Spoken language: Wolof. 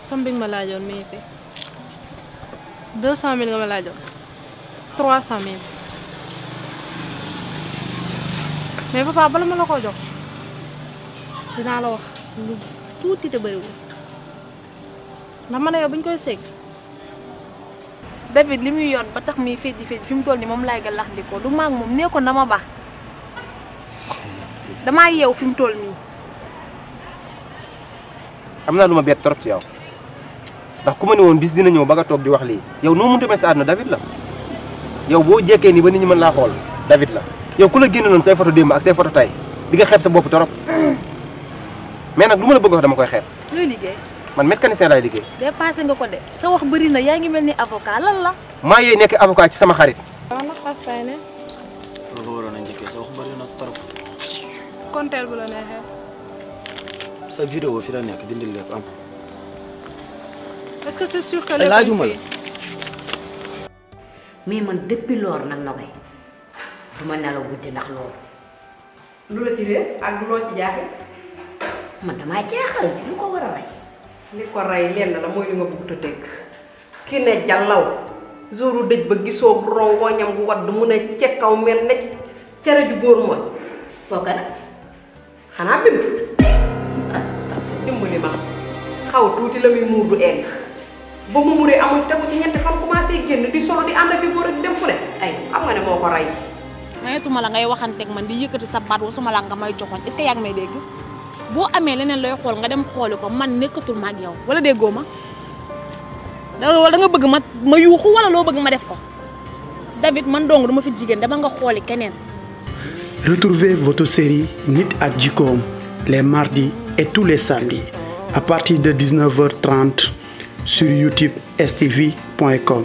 som bi nga ma laajoon mi ngi fi 200 000 nga ma laajoon 300 000 mais papa bala ma la ko jox dinaa la wax lu tuuti te bëriwul ndax man yow buñ koy segg David li muy yor ba tax mi féej fi mu toll nii moom laay galax di ko du maag moom nee ko na ma baax damaa yeew fi mu toll nii. am naa lu ma bett trop ci yow ndax ku ma ne woon bis dina ñëw ba nga toog di wax lii yow noo mënta mel sa àdduna David la yow boo jekkee nii ba nit ñi mën laa xool David la yow ku la génne loon say photo démb ak say photo tay di nga xeeb sa bopp trop mais nag lu ma la bëgg wax dama koy xeeb. looy liggéey. man mécanicien laay liggéey. dépassé nga ko de sa wax bëri na yaa ngi mel ni avocat lan la. maa yee nekk avocat ci sama xarit. waaw nag xas fay ne. loolu nga waroon a njëkkee sa wax bëri na trop. konteel bu la neexee. sa vidéo fi la nekk dindil lépp am. est-ce que c'est sûr que laajuma la. mais man depuis loolu nag na koy du ma nelaw guddi ndax loolu. lu la ci réer ak loo ci jaaxle. man damaa jaaxal lu ko war a rey. li ko rey lenn la mooy li nga bëgg a dégg ki ne jàllaw jouru dëj ba gisoo rongoñam gu wadd mu ne ca kaw mel ne cere ju góor mooy fooka nag xanaa bindu dimbali ma xaw tuuti la muy muur du egg ba mu muree amul tegu ci ñetti fan commencé génn di solo di ànd ak góor ak dem fu ne ay xam nga ne moo ko rey. mayetuma la ngay waxanteeg man di yëkkati sa baat wasuma la nga may joxoon est-ce que yaa ngi may dégg boo amee leneen looy xool nga dem xooli ko man nekkatul ma ak yow wala déggoo ma da nga bëgg ma yuuxu wala loo bëgg ma def ko David man dong duma fi jigéen dama nga xooli keneen. Retrouvez votre série Nit ak Jikkoom les mardis et tous les samedis à partir de 19h30 sur youtube stv.com.